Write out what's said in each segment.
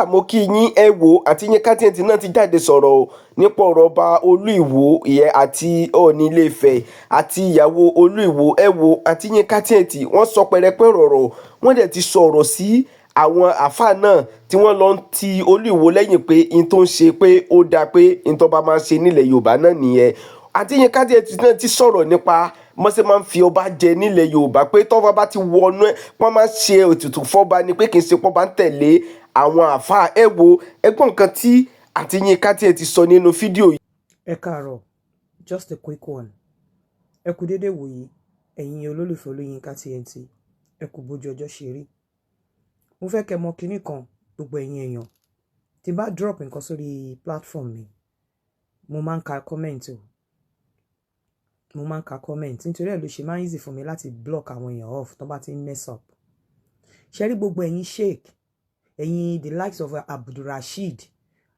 Mo kí yín. Ẹ wo, àti Yínká TNT náà ti jáde sọ̀rọ̀ o nípa ọ̀rọ̀ ọba Olú Ìwó ìyẹn àti Ọọ̀ni Ilé-Ifẹ̀ àti ìyàwó Olú Ìwó. Ẹ wo, àti Yínká TNT wọ́n sọ pẹrẹpẹrẹ ọ̀rọ̀, wọ́n dẹ̀ ti sọ̀rọ̀ sí àwọn àáfàá náà tí wọ́n lọ ń ti Olú Ìwó lẹ́yìn pé n tó ń ṣe pé ó dáa, pé n tó bá máa ń ṣe nílẹ̀ Yorùbá náà nìyẹn. Àti Yínká TNT náà ti sọ̀rọ̀ nípa bọ́n ṣe máa ń fi ọba jẹ nílẹ̀ Yorùbá, pé tọ́ba bá ti wọnú ẹ̀, wọ́n máa ń ṣe ètùtù fọ́ba ni, pé kì í ṣe pọ́ba ń tẹ̀lé àwọn àáfàá. Ẹ wo, ẹ gbọ́ nǹkan tí àti Yínká TNT sọ nínú fídíò yìí. Ẹ káàárọ̀, just a quick one. Ẹ kú déédéé wòyí, ẹ̀yin olólùfẹ́ Olóyinka TNT. Ẹ kú bójú ọjọ́ ṣe rí. Mo fẹ́ kẹ́ mọ̀ kinní kan, gbogbo ẹ̀yin èèyàn. Tí n bá drop nǹkan sórí platform mi, mo máa ń ka comment o. Mo máa ń ka comment, nítorí ẹ̀ ló ṣe máa ń easy fún mi láti block àwọn èèyàn off tó bá ti ń mess up. Ṣe rí gbogbo ẹ̀yin sheik, ẹ̀yin the likes of Abdulrasheed,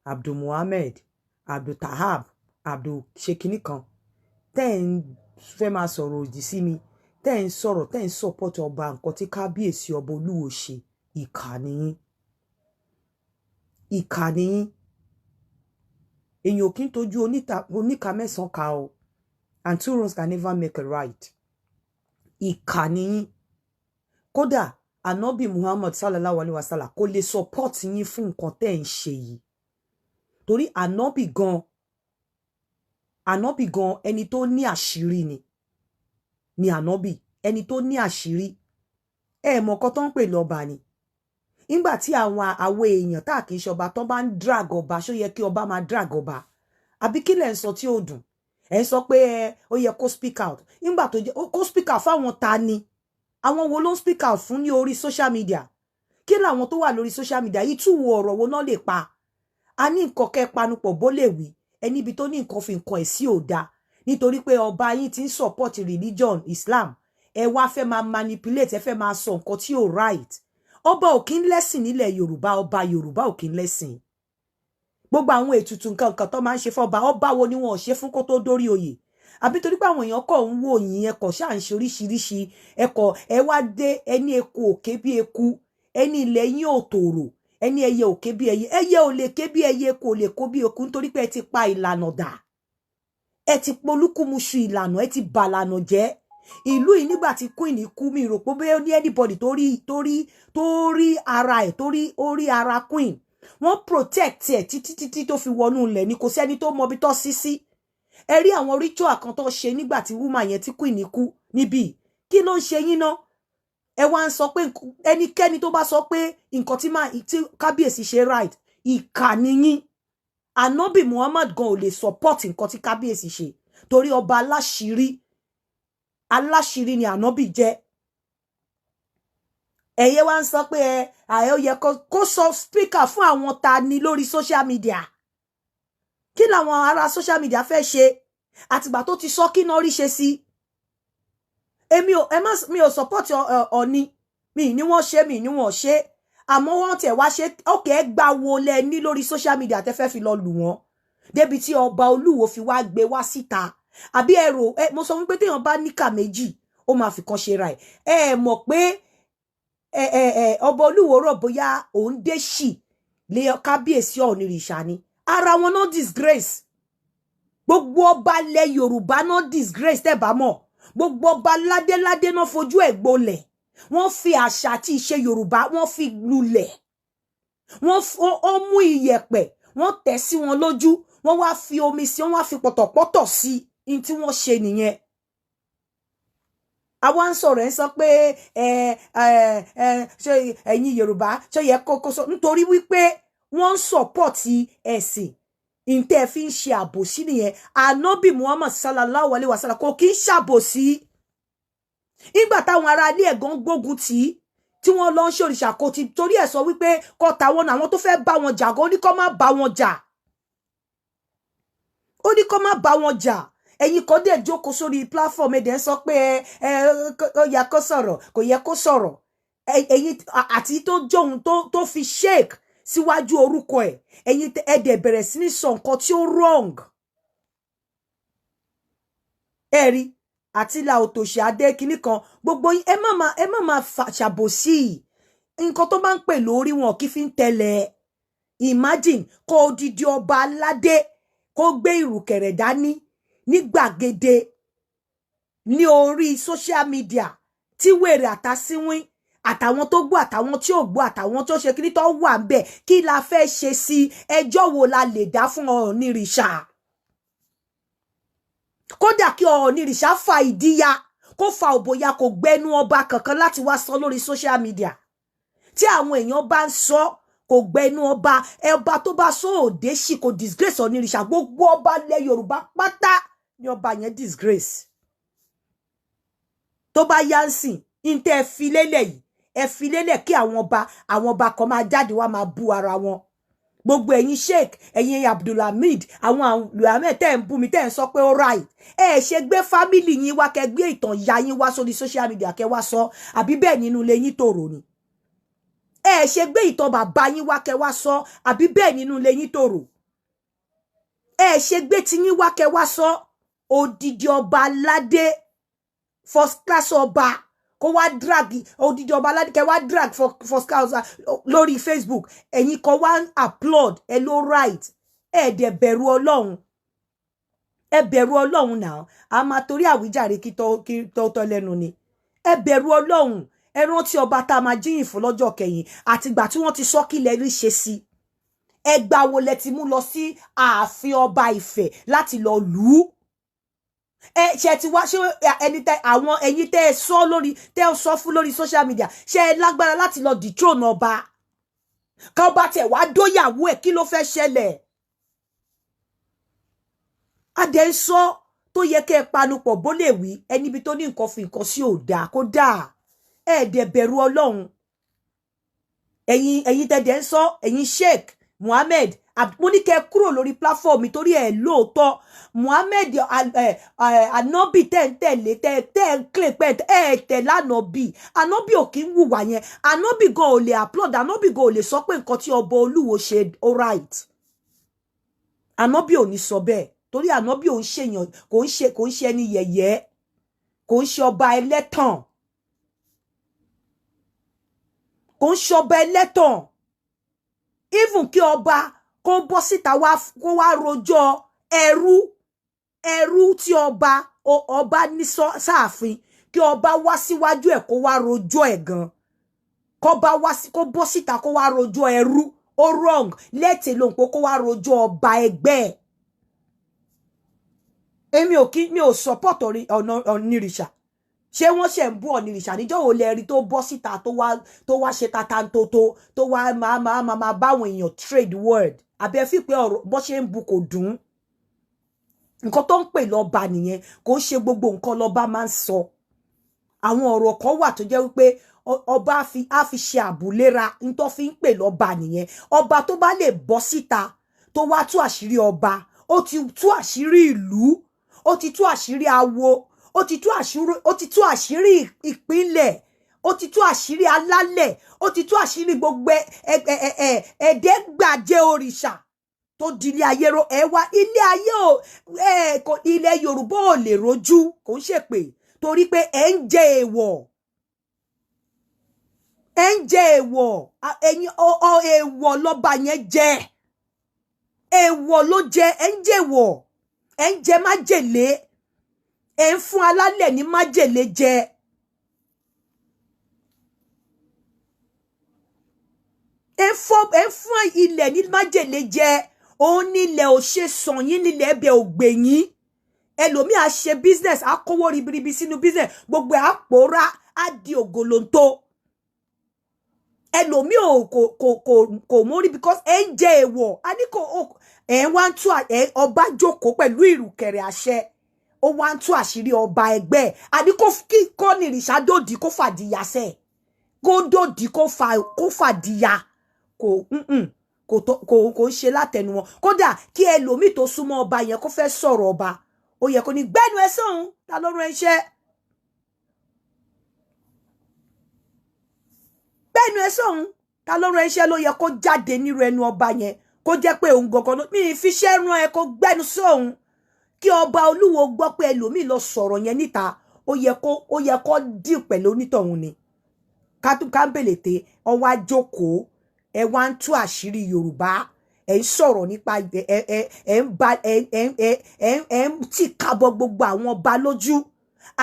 Abdulmuhammed, Abdultahab, Abdul ṣe kinní kan, tẹ́ ẹ̀ ń fẹ́ máa sọ̀rọ̀ òdì sí mi, tẹ́ ẹ̀ ń sọ̀rọ̀, tẹ́ ẹ̀ ń support ọba, nǹkan tí kábíyèsí ọba Olúwo ṣe, ìkà nìyín, ìkà nìyín. Èèyàn ò kí ń tójú oníka mẹ́sàn-án ka o, and two wrongs can never make a right. Ìkà nìyín. Kódà Anabi Muhammad sallallahu alayhi wa sallam kò lè support yín fún nǹkan tẹ́ ẹ̀ ń ṣe yìí, torí Anabi gan, Anabi gan, ẹni tó ní àṣírí ni Anabi, ẹni tó ní àṣírí. Ẹ mọ̀ nǹkan tó ń pè lọ́ba ni. Nígbà tí àwọn èèyàn tá kì í ṣọba tó bá ń drag ọba, ṣó yẹ kí ọba máa drag ọba? Àbí kí lẹ̀ ń sọ tí ó dùn? Ẹ sọ pé ẹ ó yẹ kó speak out. Nígbà tó jẹ́ kó speak out fáwọn ta ni? Àwọn wo ló ń speak out fún ní orí social media? Kí làwọn tó wà lórí social media yìí tú wo ọ̀rọ̀ wo náà lè pa? A ní nǹkan kẹ́ panupọ̀ bó lè wí ẹni ibi tó ní nǹkan fi nǹkan ẹ̀ sí ò dáa, nítorí pé ọba yín ti ń support religion Islam. Ẹ wá fẹ́ máa manipulate, ẹ fẹ́ máa sọ nǹkan tí ò right. Ọba ò kí ń lẹ́sìn nílẹ̀ Yorùbá. Ọba Yorùbá ò kí ń lẹ́sìn. Gbogbo àwọn ètùtù nǹkan nǹkan tó máa ń ṣe fọba, ọba wo ni wọn ò ṣe fún kó tó dórí oyè? Àbí torí pé àwọn èèyàn kọ̀ ń wò yín, ẹ kọ̀ ṣáà ń ṣe oríṣiríṣi, ẹ kọ̀ ẹ wá dé ẹni eku òkè bí eku, ẹni ilẹ̀ yín ò tòrò, ẹni ẹyẹ òkè bí ẹyẹ. Ẹyẹ ò lè ké bí ẹyẹ, kò lè kó bí eku, nítorí pé ẹ ti pa ìlànà dà, ẹ ti polúkúmuṣu ìlànà, ẹ ti bàlànà jẹ́ ìlú yìí. Nígbà tí queen kú, mi rò pé bóyá ní anybody tó rí ara ẹ̀, tó rí orí ara queen. Wọ́n protect ẹ̀ títí títí tó fi wọnú ilẹ̀ ni. Kò sẹ́ni tó mọ ibi tó sí. Ẹ rí àwọn ritual kan tó ṣe nígbà tí woman yẹn, tí queen kú níbí. Kí ló ń ṣe yín ná? Ẹ wá ń sọ pé ẹnikẹ́ni tó bá sọ pé nǹkan tí máa tí kábíyèsí ṣe right, ìkà ni yín. Anabi Muhammad gan ò lè support nǹkan tí kábíyèsí ṣe, torí ọba aláṣìírí, aláṣìírí ni ànábì jẹ́. Ẹ̀yẹ wá ń sọ pé ẹ àyẹ ó yẹ kó sọ speaker fún àwọn ta ni lórí social media. Kí làwọn ará social media fẹ́ ṣe? Àtìgbà tó ti sọ, kí náà rí ṣe sí? Èmi ò, ẹ má, mi ò support Ọ̀ní. Mi ní wọ́n ṣe, mi ní wọ́n ṣe, àmọ́ wọ́n tẹ̀ wá ṣe ókè. Ẹ gbà wo lẹ ní lórí social media tẹ́ fẹ́ fi lọ lù wọ́n débi tí ọba Olúwo fi wá gbé wá síta? Àbí ẹ rò ẹ, mo sọ fún pé téèyàn bá níkà méjì, ó máa fi kan ṣe ra ẹ. Ẹ mọ̀ pé ẹ ẹ ẹ ọba Olúwo rò bóyá òun dé ṣì lé kábíyèsí Ọ̀nìrìṣà ni. Ara wọn náà disgrace gbogbo ọba ilẹ̀ Yorùbá náà, disgrace. Tẹ́ bá mọ̀, gbogbo ọba ládéládé náà fojú ẹ̀ gbolẹ̀. Wọ́n fi àṣà àti ìṣe Yorùbá, wọ́n fi lulẹ̀. Wọ́n ó mú iyẹ̀pẹ̀, wọ́n tẹ̀ sí wọn lójú, wọ́n wá fi omi sí, wọ́n wá fi pọ̀tọ̀pọ̀tọ̀ sí in. Tí wọ́n ṣe nìyẹn. Àwa ń sọ̀rọ̀, ẹ̀ ń sọ pé ẹ ẹ ẹ ṣe ẹ̀yin Yorùbá ṣe yẹ kókó sọ, nítorí wípé wọ́n ń support ẹ̀sìn ìtẹ́ fi ń ṣe àbòsí nìyẹn. Ànábì Muhammad sallallahu alayhi wa sallam kò kí ń ṣàbòsí. Nígbà táwọn ará ilé ẹ̀gán gbógun tì í, tí wọ́n lọ ń ṣòrìṣà, kò ti torí ẹ̀ sọ wípé kọ́ tàwọn àwọn tó fẹ́ bá wọn jà gan. Ó ní kó má bá wọn jà, ó ní kó má bá wọn jà. Ẹ̀yin kan dẹ̀ jókòó sórí platform, ẹ̀ dẹ̀ ń sọ pé ẹ ó yẹ kó sọ̀rọ̀, kò yẹ kó sọ̀rọ̀. Ẹ̀yin àti tó jóun tó fi sheik síwájú orúkọ ẹ̀, ẹ̀yin ẹ dẹ̀ bẹ̀rẹ̀ sí ní sọ nǹkan tí ó wrong. Ẹ rí àti ìlà òtòṣì adé kinní kan, gbogbo yín, ẹ má máa ṣàbòsí. Nǹkan tó bá ń pè lórí wọn kí fi ń tẹ̀lẹ̀. Imagine kó odidi ọba aládé kó gbé ìrùkẹ̀rẹ̀ dání ní gbàgede ní orí social media, tí wèrè àtàsíwín àtàwọn tó gbọ́, àtàwọn tí ò gbọ́, àtàwọn tó ṣe kíní tó wà ń bẹ̀. Kí la fẹ́ ṣe sí? Ẹjọ́ wo la lè dá fún Ọ̀ọ̀nìrìṣà? Kódà kí Ọ̀ọ̀nìrìṣà fa ìdíya, kó fa òbòya, kò gbẹnu ọba kankan láti wá sọ lórí social media. Tí àwọn èèyàn bá ń sọ, kò gbẹnu ọba. Ọba tó bá sọ òde sí kò disgrace Ọ̀ọ̀nìrìṣà. Gbogbo ọba ilẹ̀ Yorùbá pátá ni ọba yẹn disgrace. Tó bá yá ń sìn ń tẹ́ ẹ fi lélẹ̀ yìí, ẹ fi lélẹ̀ kí àwọn ọba kan máa jáde wá máa bú ara wọn. Gbogbo ẹ̀yin Sheikh, ẹ̀yin Abdulhamid, àwọn Abdulhamid tẹ́ ń bú mi, tẹ́ ń sọ pé ó right, ẹ ṣe gbé family yín wá, kẹ́ gbé ìtàn ya yín wá sórí social media, kẹ́ wá sọ? Àbí bẹ́ẹ̀ nínú ilé yín tòrò ni? Ẹ ṣe gbé ìtàn bàbá yín wá, kẹ́ wá sọ? Àbí bẹ́ẹ̀ nínú ilé yín tòrò? Ẹ ṣe gbé tiyín wá, kẹ́ wá sọ? Odidi ọba aládé, first class ọba, kó wá drag odidi ọba aládé, kẹ́ wá drag for first class lórí Facebook. Ẹ̀yin kan wá applaud, ẹ ló right. Ẹ dẹ̀ bẹ̀rù Ọlọ́run, ẹ bẹ̀rù Ọlọ́run náà. A máa torí àwíjàre kí tó tọ́ lẹ́nu ni. Ẹ bẹ̀rù Ọlọ́run. Ẹ rántí ọba tá a máa jíyìn fún lọ́jọ́ kẹyìn. Àtìgbà tí wọ́n ti sọ, kí lẹ rí ṣe sí? Ẹgbà wo lẹ ti mú lọ sí ààfin ọba Ifẹ̀ láti lọ lù ú? Ẹ ṣe ti wá ṣé ẹni tẹ àwọn ẹ̀yin tẹ ẹ sọ lórí, tẹ ẹ sọ fún lórí social media, ṣe ẹ lágbára láti lọ dethrone ọba? Ká ọba tẹ wá dóyàwó ẹ, kí ló fẹ́ ṣẹlẹ̀? Adẹ ń sọ tó yẹ kẹ́ ẹ panupọ̀ bó lè wí ẹni ibi tó ní nǹkan fi nǹkan sí ò dáa, kó dáa. Ẹ dẹ̀ bẹ̀rù Ọlọ́run. Ẹ̀yin tẹ̀dẹ̀ ń sọ, ẹ̀yin Sheikh Muhammed, mo ní kẹ́ kúrò lórí platform mi torí ẹ̀ lóòótọ́. Muhammed anabi tẹ́ ń tẹ̀lé, tẹ́ ń kílè pẹ́ ẹ̀ tẹ̀lé ànọ́bì. Ànọ́bì ò kí ń wùwà yẹn. Ànọ́bì gan ò lè applaud, ànọ́bì gan ò lè sọ pé nǹkan tí ọba Olúwo ṣe all right. Ànọ́bì ò ní sọ bẹ́ẹ̀, torí ànọ́bì ò ń ṣèyàn, kò ń ṣe ẹni yẹ̀yẹ́, kò ń ṣe ọba ẹlẹ́tàn, kò ń ṣe ọba ẹlẹ́tàn. Even kí ọba kó bọ́ síta wá, kó wá rojọ́ ẹrú tí ọba ní sáàfin, kí ọba wá síwájú ẹ̀ kó wá rojọ́ ẹ̀ gan, kó bá wá sí, kó bọ́ síta kó wá rojọ́ ẹrú, ó wrong lẹ́tẹ̀ lóhùn pé kó wá rojọ́ ọba ẹgbẹ́ ẹ̀. Èmi ò kí mi ò support ọ̀nà Ọ̀nìrìṣà. Ṣé wọ́n ṣe ń bú Ọ̀nìrìṣà níjọ́ wo lẹ rí tó bọ́ síta, tó wá ṣe tatantoto, tó wá máa báwọn èèyàn trade word? Àbí ẹ fi pé ọ̀rọ̀ bó ṣe ń bu kò dùn? Nǹkan tó ń pè lọ́ba nìyẹn. Kò ń ṣe gbogbo nǹkan lọ́ba máa ń sọ. Àwọn ọ̀rọ̀ kan wà tó jẹ́ wípé ọba á fi ṣe àbúlera. N tó fi ń pè lọ́ba nìyẹn. Ọba tó bá lè bọ́ síta, tó wá tú àṣírí ọba, ó ti tú àṣírí ìlú, ó ti tú àṣírí awo, ó ti tú àṣírí ìpínlẹ̀, ó ti tú àṣírí alálẹ̀, ó ti tú àṣírí gbogbo ẹ̀ẹ́dẹ́gbàjẹ́ òrìṣà tó di ilé ayé ro. Ẹ wá ilé ayé ò ẹ kò, ilẹ̀ Yorùbá ò lè rojú. Kò ń ṣèpè, torí pé ẹ ń jẹ èèwọ̀, ẹ ń jẹ èèwọ̀. Ẹ̀yin ọ èèwọ̀ lọ́ba yẹn jẹ, èèwọ̀ ló jẹ. Ẹ ń jẹ èèwọ̀, ẹ ń jẹ májèlé, ẹ ń fún alálẹ̀ ní májèlé jẹ. Ẹ ń fún ilẹ̀ ní májèlé jẹ. Òun nílẹ̀ ò ṣe sàn yín, nílẹ̀ ẹbẹ̀ ò gbè yín. Ẹlòmíì á ṣe business, á kówó ribiribi sínú business, gbogbo ẹ̀ á pòórá, á di ògòlóńtó. Ẹlòmíì ò kò mórí because ẹ ń jẹ èèwọ̀. A ní kò ẹ wá ń tú ẹ. Ọba jókòó pẹ̀lú ìrùkẹ̀rẹ̀ àṣẹ, ó wá ń tú àṣírí ọba ẹgbẹ́ ẹ̀. Àní kó kí kọ́ ní ìrìṣà dòdì, kó fàdíyà sẹ́, kó dòdì, kó fàdíyà. Kò kò tó kò ń ṣe látẹnu wọn. Kódà kí ẹlòmíì tó súnmọ́ ọba yẹn kó fẹ́ sọ̀rọ̀ ọba, ó yẹ kó ní gbẹ́nu ẹ sọ̀hún, ta ló rán iṣẹ́? Gbẹ́nu ẹ sọ̀hún, ta ló rán iṣẹ́? Ló yẹ kó jáde nírú ẹnu ọba yẹn, kó jẹ́ pé òun gangan ló mi fi iṣẹ́ rán ẹ, kó gbẹ́nu sọ̀hún. Kí ọba Olúwo gbọ́ pé ẹlòmíì lọ sọ̀rọ̀ yẹn níta, ó yẹ kó dì pẹ̀lú onítọ̀hún ni. Kábèlèté ọwọ́ àjókòó. Ẹ wá ń tú àṣírí Yorùbá, ẹ ń sọ̀rọ̀ nípa ẹ ẹ ẹ ẹ ń ba ẹ ẹ ẹ ẹ ẹ ń tì kábọ̀ gbogbo àwọn ọba lójú.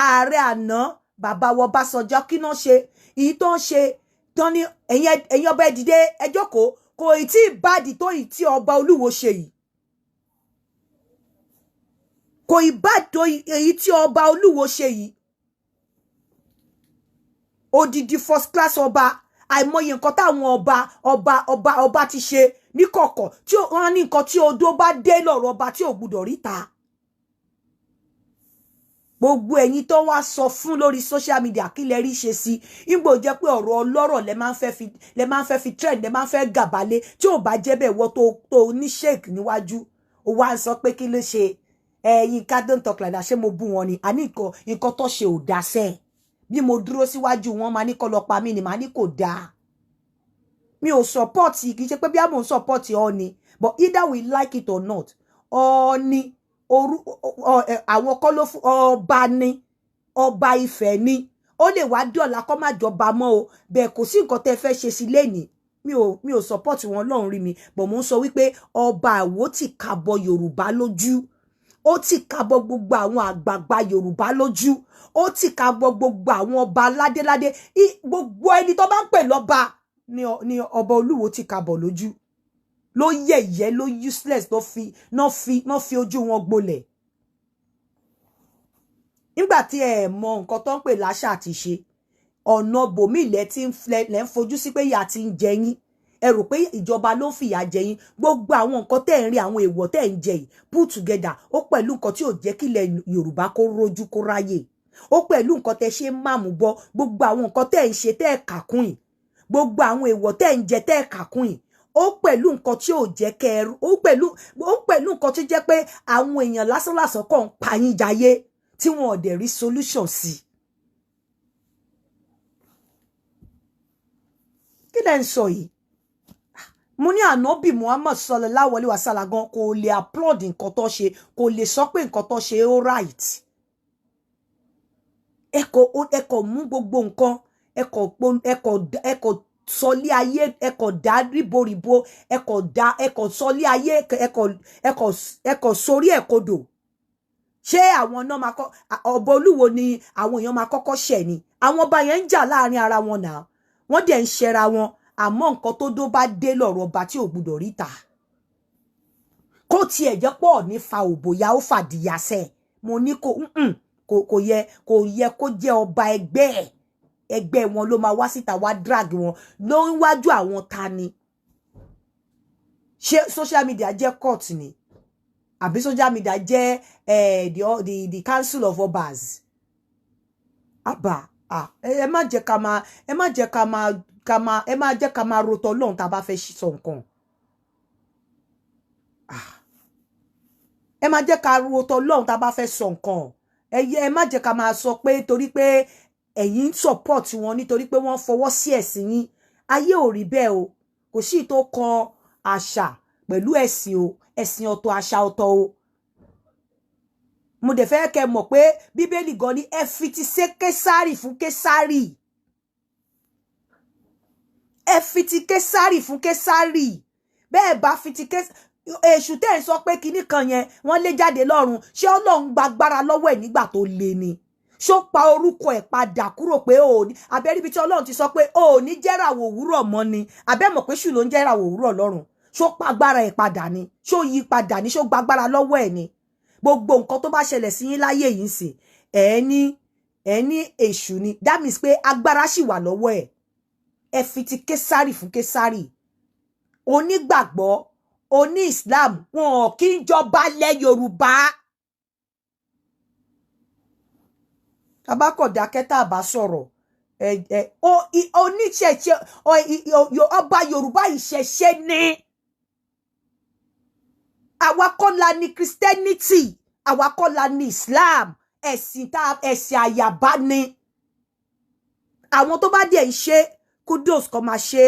Ààrẹ àná, bàbá wa Ọbásanjọ́, kí náà ṣe èyí tó ń ṣe tán ní ẹ̀yin ọba, ẹ dìde, ẹ jókòó. Kò ì tí ì bad tó ì tí ọba Olúwo ṣe yìí. Kò ì bad tó èyí tí ọba Olúwo ṣe yìí. Odidi first class ọba, àìmọye nǹkan táwọn ọba ti ṣe níkọ̀kọ̀ tí wọ́n ní nǹkan tí odó bá dé lọ́rọ̀ ọba tí ò gbúdọ̀ ríta. Gbogbo ẹ̀yin tó wá sọ fún lórí social media, kí lẹ rí ṣe sí? Ìgbò jẹ́ pé ọ̀rọ̀ ọlọ́rọ̀ lẹ máa ń fẹ́ fi, lẹ máa ń fẹ́ fi trend, lẹ máa ń fẹ́ gàbálé. Tí ò bá jẹ́ bẹ́ẹ̀, wọ́n tó ní sheik níwájú, ó wá ń sọ pé kí ló ṣe ẹ̀yin ká. Don't talk like that. Ṣé mo bú wọn ni? Àní nǹkan tó ṣe ò dá sẹ́ẹ̀. Bí mo dúró síwájú wọn, máa ní kọ́ lọ pa mí ni. Màá ní kò dáa. Mi ò support, kì í ṣe pé bí a mò ń support Ọọ̀ni, but either we like it or not, Ọọ̀ni orú àwọn kọ́ ló fún ọba ni. Ọba Ifẹ̀ ni. Ó lè wá dọ̀la kọ́ má jọba mọ́ o. Bẹ́ẹ̀ kò sí nǹkan tẹ́ fẹ́ ṣe sí lẹ́nìí. Mi ò support wọn lọ́run rí mi, but mo ń sọ wípé ọba Àwó ti kàbọ̀ Yorùbá lójú, ó ti kàbọ̀ gbogbo àwọn àgbààgbà Yorùbá lójú, ó ti kàbọ̀ gbogbo àwọn ọba ládéládé, gbogbo ẹni tó bá ń pè lọ́ba ni ọba Olúwo ti kàbọ̀ lójú, ló yẹ̀yẹ́, ló useless, ló fi ojú wọn gbolẹ̀. Nígbà tí ẹ mọ nǹkan tó ń pè láṣà àti ṣe, ọ̀nà bòmí ilẹ̀ tí lẹ́ ń fojú sí pé ìyà ti ń jẹ yín. Ẹ rò pé ìjọba ló ń fìyà jẹ yín. Gbogbo àwọn nǹkan tẹ́ ń rí, àwọn èèwọ̀ tẹ́ ń jẹ yìí put together, ó pẹ̀lú nǹkan tí ò jẹ́ kílẹ̀ Yorùbá kó rójú kó ráyè. Ó pẹ̀lú nǹkan tẹ́ ṣe ń máàmù bọ́. Gbogbo àwọn nǹkan tẹ́ ń ṣe tẹ́ ẹ̀ kàkún yìí, gbogbo àwọn èèwọ̀ tẹ́ ń jẹ tẹ́ ẹ̀ kàkún yìí, ó pẹ̀lú nǹkan tí ò jẹ́ kẹ́ ẹ ó pẹ̀lú nǹkan tó jẹ́ pé àwọn èèyàn lásánlàsán kàn ń pa yín jayé tí wọn ò dẹ̀ rí solution sí. Kí lẹ́ ń sọ yìí? Mo ní ànábì Muhammad sallallahu alaihi wasallam gan kò lè applaud nǹkan tó ṣe, kò lè sọ pé nǹkan tó ṣe ó right. Ẹ kò mú gbogbo nǹkan, ẹ kò sọlé ayé, ẹ kò dá ríboríbo, ẹ kò dá, ẹ kò sọlé ayé, ẹ kò sórí ẹ kodò. Ṣé àwọn náà máa kọ́ ọba Olúwo ni àwọn èèyàn máa kọ́kọ́ ṣẹ̀ ni? Àwọn ọba yẹn ń jà láàrin ara wọn náà, wọ́n dẹ̀ ń ṣẹra wọn. Àmọ́ nǹkan tó dó bá dé lọ́rọ̀ ọba tí ò gbúdọ̀ ríta, kó tiẹ̀ jẹ́ pọ̀ ní fa òbòyá, ó fàdíyàsẹ́. Mo ní kò yẹ kó jẹ́ ọba ẹgbẹ́ ẹ̀, ẹgbẹ́ wọn ló máa wá síta wá drag wọn lóríwájú àwọn ta ni. Ṣé social media jẹ́ court ni, àbí social media jẹ́ the council of obas? Àbá ẹ má jẹ́ ká máa ẹ má jẹ́ ká máa ká máa ẹ má jẹ́ ká máa rotọ́ lọ́hùn tá a bá fẹ́ sọ nǹkan. Ẹ má jẹ́ ká rotọ́ lọ́hùn tá a bá fẹ́ sọ nǹkan. Ẹ má jẹ́ ká máa sọ pé torí pé ẹ̀yin ń support wọn, nítorí pé wọ́n fọwọ́ sí ẹ̀sìn yín. Ayé ò rí bẹ́ẹ̀ o. Kò sí tó kan àṣà pẹ̀lú ẹ̀sìn o. Ẹ̀sìn ọ̀tọ̀, àṣà ọ̀tọ̀ o. Mo dẹ̀ fẹ́ kẹ́ mọ̀ pé Bíbélì gan ni ẹ fi ti ṣe Késárì fún Késárì. Ẹ fi ti Késárì fún Késárì. Bẹ́ẹ̀ bá fi ti Késárì, èṣù tẹ́ ẹ̀ sọ pé kinní kan yẹn wọ́n lé jáde lọ́run, ṣé Ọlọ́run gbàgbára lọ́wọ́ ẹ̀ nígbà tó le ni? Ṣó pa orúkọ ẹ̀ padà kúrò pé ò ní abẹ́ríbi tí Ọlọ́run ti sọ pé ò ní jẹ́ràwọ̀ òwúrọ̀ mọ́ ni? Abẹ́ mọ̀ pé ṣù ló ń jẹ́ràwọ̀ òwúrọ̀ lọ́run. Ṣó pa agbára ẹ̀ padà ni? Ṣó yí padà ni? Ṣó gbàgbára lọ́wọ́ ẹ̀ ni? Gbogbo nǹkan tó bá ṣẹlẹ̀ sí yín láyé yìí sìn, ẹ ní èṣù ni. That means pé agbára ṣì wà lọ́wọ́ ẹ̀. Ẹ fi ti Késárì fún Késárì. Onígbàgbọ́, oní Islam, wọn ò kí ń jọba lẹ Yorùbá. Tabakọ̀ dákẹ́ tá a bá sọ̀rọ̀, ẹ ẹ oníṣẹ̀ṣe, ọba Yorùbá, ìṣẹ̀ṣe ni. Àwa kọ́ la ní Christianity, àwa kọ́ la ní Islam. Ẹ̀sìn tá ẹ̀sìn àyàbá ni. Àwọn tó bá dẹ̀ ń ṣe, kudos, kọ́ máa ṣe.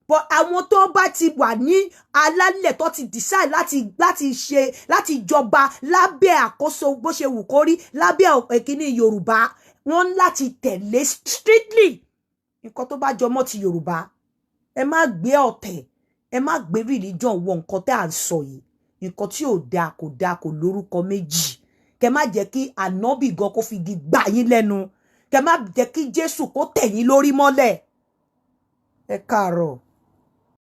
But àwọn tó bá ti wà ní alálẹ̀, tó ti decide láti ṣe, láti jọba lábẹ́ àkóso bó ṣe wù kó rí, lábẹ́ ìkíní Yorùbá, wọ́n ń láti tẹ̀lé strictly nǹkan tó bá jọmọ́ ti Yorùbá. Ẹ má gbé ọ̀tẹ̀, ẹ má gbé religion wọ nǹkan tẹ́ à ń sọ yìí. Nǹkan tí ò dáa kò dáa, kò lórúkọ méjì. Kẹ má jẹ́ kí ànábì gan kó fi igi gbà yín lẹ́nu. Kẹ má jẹ́ kí Jésù kó tẹ̀ yín lórí mọ́lẹ̀. Ẹ káàárọ̀.